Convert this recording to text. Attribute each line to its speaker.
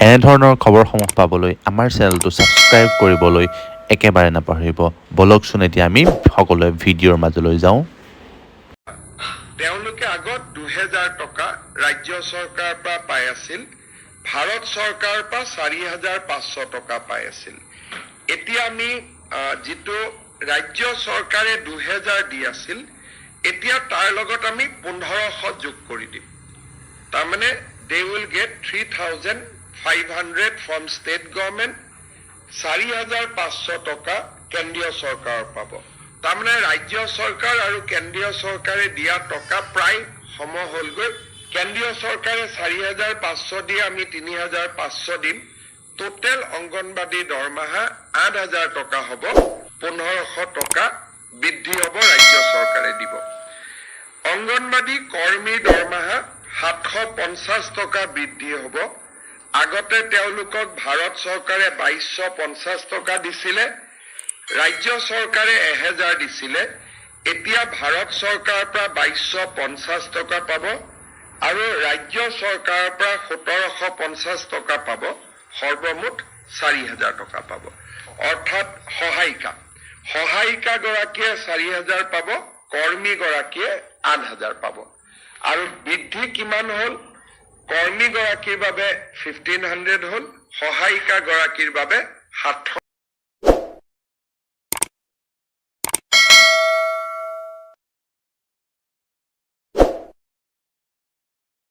Speaker 1: এনেধৰণৰ খবৰসমূহ পাবলৈ আমাৰ চেনেলটো ছাবস্ক্ৰাইব কৰিবলৈ একেবাৰে নাপাহৰিব। ব'লকচোন, এতিয়া আমি সকলোৱে ভিডিঅ'ৰ মাজলৈ যাওঁ।
Speaker 2: তেওঁলোকে আগত 2000 টকা ৰাজ্য চৰকাৰৰ পৰা পাই আছিল, ভাৰত চৰকাৰৰ পৰা 4500 টকা পাই আছিল। এতিয়া আমি যিটো ৰাজ্য চৰকাৰে 2000 দি আছিল, এতিয়া তাৰ লগত আমি 1500 যোগ কৰি দিম। তাৰমানে they will get 3500 from state government, 4500 টকা কেন্দ্ৰীয় চৰকাৰৰ পাব। তাৰমানে ৰাজ্য চৰকাৰ আৰু কেন্দ্ৰীয় চৰকাৰে দিয়া টকা প্ৰায় সম হ'লগৈ। কেন্দ্ৰীয় চৰকাৰে 4500 দিয়ে, আমি 3500 দিম। টোটেল অংগনবাদী দৰমহা 8000 টকা হ'ব। 1500 টকা বৃদ্ধি হ'ব, ৰাজ্য চৰকাৰে দিব। অংগনবাদী কৰ্মীৰ দৰমহা 750 টকা বৃদ্ধি হ'ব। আগতে তেওঁলোকক ভাৰত চৰকাৰে 2250 টকা দিছিলে, ৰাজ্য চৰকাৰে 1000 দিছিলে। এতিয়া ভাৰত চৰকাৰৰ পৰা 2250 টকা পাব আৰু ৰাজ্য চৰকাৰৰ পৰা 1750 টকা পাব। সৰ্বমুঠ 4000 টকা পাব। অৰ্থাৎ সহায়িকাগৰাকীয়ে 4000 পাব, কৰ্মীগৰাকীয়ে 8000 পাব। আৰু বৃদ্ধি কিমান হ'ল? কৰ্মীগৰাকীৰ বাবে 1500 হ'ল, সহায়িকাগৰাকীৰ বাবে সাতশ